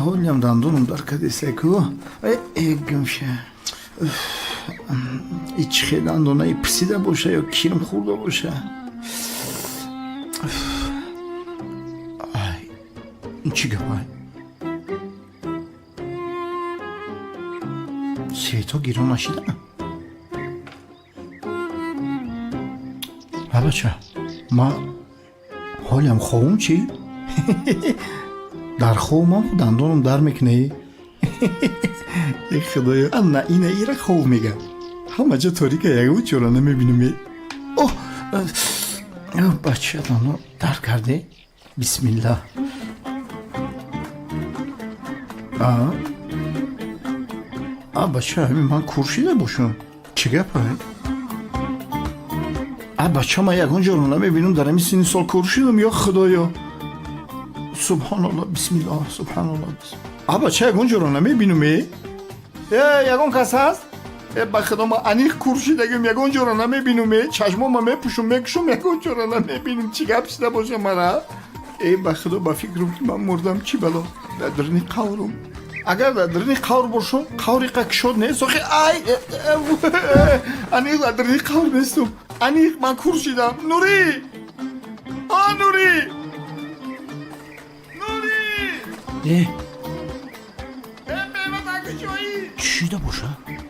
Ҳолиам дандонам дар кадесаку гумша. И чӣ хел дандонаи писида боша ё кирм хӯрда боша? Ай, ин чӣ гапай? Светҳо гирон нашида? А бача, ма ҳолиам ховум чӣ? Дар ховмам дандонам дар мекунӣ? Э худоё, ана ина ира хов мега. Ҳама ҷо торика, ягон чора намебинам. О, бача, дандон дар карде? Бисмиллаҳ. А? А бача, ҳамин ман кур шида бошам. Чӣ гапай? А бача, ман ягон ҷоро намебинам, дар ҳамин синни сол кур шидам, ё худоё. Субҳаналлоҳ, бисмиллоҳ, субҳаналлоҳ. А бача, ягон ҷоро намебинам, э? Э, ягон кас ҳаст? Э, ба худо, ман аниқ кур шидагим, ягон ҷоро намебинам, э? Чашмома мепӯшум, мекушум, ягон ҷоро намебинам. Чӣ гап шида боша мара? Э, ба худо, ба фикрам ки ман мурдам, чӣ бало? Дар даруни қаврум. Агар дар даруни қавр бошум, қавр иқа кушод нест, охи ай, аниқ дар даруни қавр нестум. Аниқ ман кур шидам. Нурӣ! А, Нурӣ! Нурӣ! Э, Э, бева, дар куҷоӣ? Чӣ шида боша?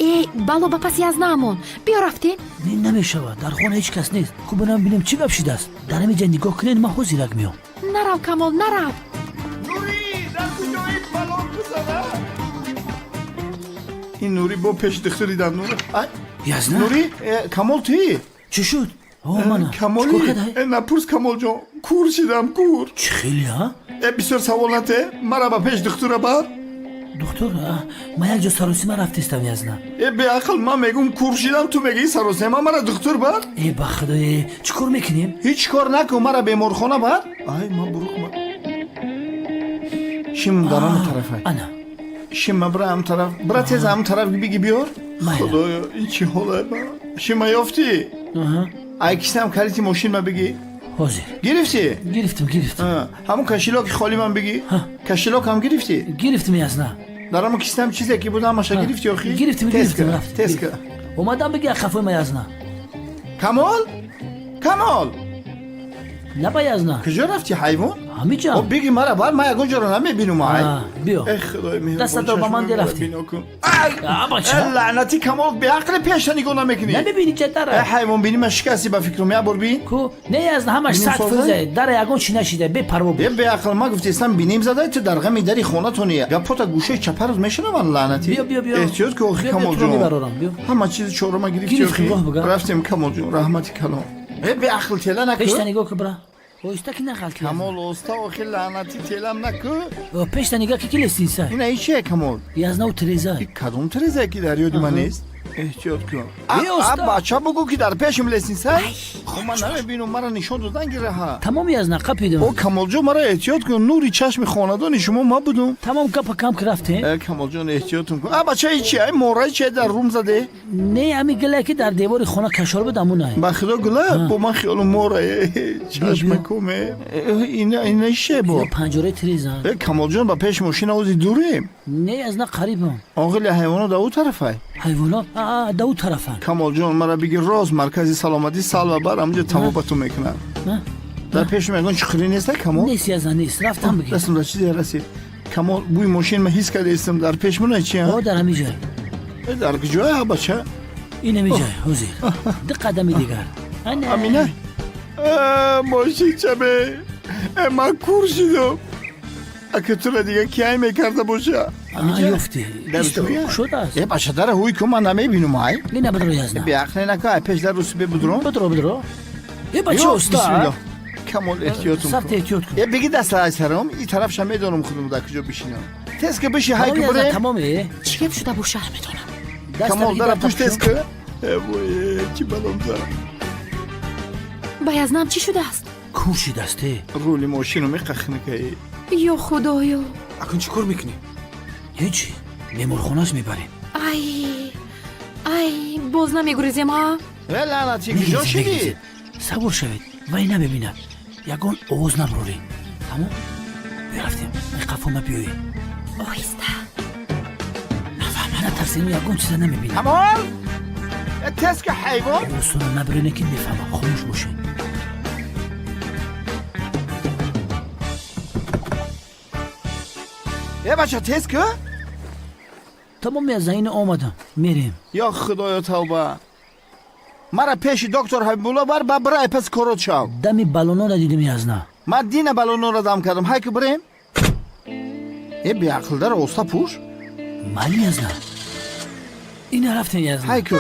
Э, бало ба паси Язнаамон. Биё, рафтем. Не, намешавад, дар хона ҳеҷ кас нест. Хуб, бинам, бинем, чӣ гап шидааст. Дар ҳамин ҷа нигоҳ кунед, ман ҳозирак меом. Нарав, Камол, нарав. Нурӣ, дар куҷоӣ, бало бизана? Ин Нурӣ бо пеши духтури дандон. Ай, Язна. Нурӣ, э, Камол тӣ? Чӣ шуд? О, мана. Камолӣ? Чикор кадай? Э, напурс, Камолҷон, кур шидам, кур. Чӣ хеле, а? Э, бисёр савол нате, мара ба пеш духтура бар. Духтур, ман як ҷо саросима рафтистам, Язна. Э, беақл, ман мегум кур шидам, ту мегӯӣ саросема, мара духтур бар. Э, ба худое, чӣ кор мекунем? Ҳеҷ кор накун, мара беморхона бар. Ай, ман буруқма. Шим дар ҳамон тарафай. Ана. Шима, бира ҳам тараф, бира тез ҳам тараф биги биёр. Майла. Худоё, ин чӣ ҳоле ба? Шима ёфтӣ? Аҳа. Ай кисам калити мошин ма биги. Ҳозир. Гирифтӣ? Гирифтам, гирифтам. А, ҳамон кошелёки холи ман биги. Ҳа. Кошелёк ҳам гирифтӣ? Гирифтам, Язна. Дар ҳамон кисам чизе ки буд, ҳамаша гирифтӣ охи? Гирифтам. Тез Гирифтам. ка, рафтам. тез ка. Омадам, биги қафои ма, Язна. Камол, Камол! Лаба, Язна. Куҷо рафтӣ, ҳайвон? Ҳамиҷа. О, биги мара бар, ман ягон ҷоро намебинум, ай. Биё. Э, худои меҳрубон, Дастатро ба ман чашмои де, маро рафтӣ. бино кун. Ай! А, бача. Э, лаънатӣ Камол, беақли, пеша нигоҳ намекунӣ. Намебини ча Э, дара? ҳайвон, бини, ман шикастӣ ба фикрам, як бор бин. Ку не, Язна, ҳамаш Бинем 100 соза? фоиза, дара ягон чӣ нашида, бепарво Е, буд. беақл, ман гуфтестам, бинем задай, ту дар ғами дари хонатони, гапота гӯшаи чапарӯз мешунаванд, лаънатӣ. Биё, биё, биё. Эҳтиёт ки охи. Биё, биё, туро Камолҷон. мебарорам, биё. Ҳама чизи чорама гирифтӣ Гирифтем, охи? роҳ бага. Рафтем, Камолҷон, раҳмати калон. Э, беақл, тела наку. Пешта нигоҳ ки, бира, оҳиста ки нағалти. Камол, оста охи, лаънатӣ, телам наку. Пешта нигоҳ ки, ки лестница. Ина ичие, Камол? Язнау, треза. И кадом трезае ки дар ёди ман нест? Эҳтиёт кун. Е, оста. А, бача, бугӯ ки дар пешим лестница. Хо, ман намебинам, мара нишон додан гираҳа. Тамом, Язна, қапидам. О, Камолҷон, мара эҳтиёт кун, нури чашми хонадони шумо ма будум. Тамом, гапа кам ки, рафтем. Э, Камолҷон, эҳтиётум кун. А, бача, ичи ай мораи чи дар рум заде? Не, ҳами гилае ки дар девори хона кашол буд, амунай. Ба худо, гула бо ман хиёлу морае, чашмакуме. Ина, ина ше бо? Ё, панҷораи треза. Э, Камолҷон, ба пеши мошина ози дурем. Не, Язна, қарибам. Оғили ҳайвоно да ӯ тарафай. Ҳайвонот да ӯ тарафанд. Камолҷон, мара биги, рост маркази саломатӣ салва бар, ҳамҷо тамобату мекунам. Дар пеши ягон чуқурӣ неста, Камол? Нест, Язна, нест, рафтам, биги. Дастам дар чизе расид, Камол, бӯи мошин ма ҳис кардаистам дар пеш мона чи? О, дар ҳами ҷой. Э, дар куҷоя, бача? Ин ҳами ҷой, ҳозир, ду қадами дигар. Ана. Амина, э, мошинчаме. Э, ман кур шидам, ака, тура дига киай мекарда боша? Ёфтӣ. Дар Исто, шуя? кушодааст. Э, бача, дара ҳуй кун, ман намебинум, ай. Ина, бидро, Язна. Беақле нака, ай пеш дар русӣ бебудром. Бидро, бидро, э, бача, оста. Камол, эҳтиётум. Сахт кун. Эҳтиёт кун. Э, биги даста ай саром, и тарафша медонам худум дар куҷо бишинам. Тез ки биши, ҳай ки Тамом, Язна, бирем. тамом, э. Чӣ гап шуда боша? Даста Камол, биги, дара дар пушт, тез тапшон. ки. Э, вой, э, чӣ балом зад. Ба Язнам чӣ шудааст? Кур шидаст, э. Рули мошину меқахнакаи. Ё худоё! Акун чӣ кор мекунӣ? Ҳеҷ, беморхонаш мебарем. Ай, ай, боз намегурезем, а? Э, лаънатӣ, куҷо шидӣ? Сабур шавед, вай намебинад. Ягон овоз набуроред, тамом? Бирафтем, қафома биёед. Оҳиста. Натарсем, ягон чиза намебинад. Камол, э, тез ки, ҳайвон. Овозтонро набироне, ки мефаҳмам. Хомӯш бошед. Э, бача, тез ки. Тамоми аз заина омадам, мерем. Ё худоё, тавба! Мара пеши доктор Ҳабибулло бар, ба бирай, пас корот шав. Дами баллонора дидем, язна. Ман дина баллонора дам кардам, ҳай ки бирем. Э, беақлдара, оста пӯш. Майли, язна, ина рафтем, язна. Ҳай ку.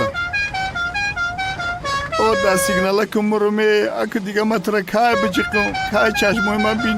О, да сигнала ку муруме, аку дига матра кай биҷиқум, кай чашмои ман бино.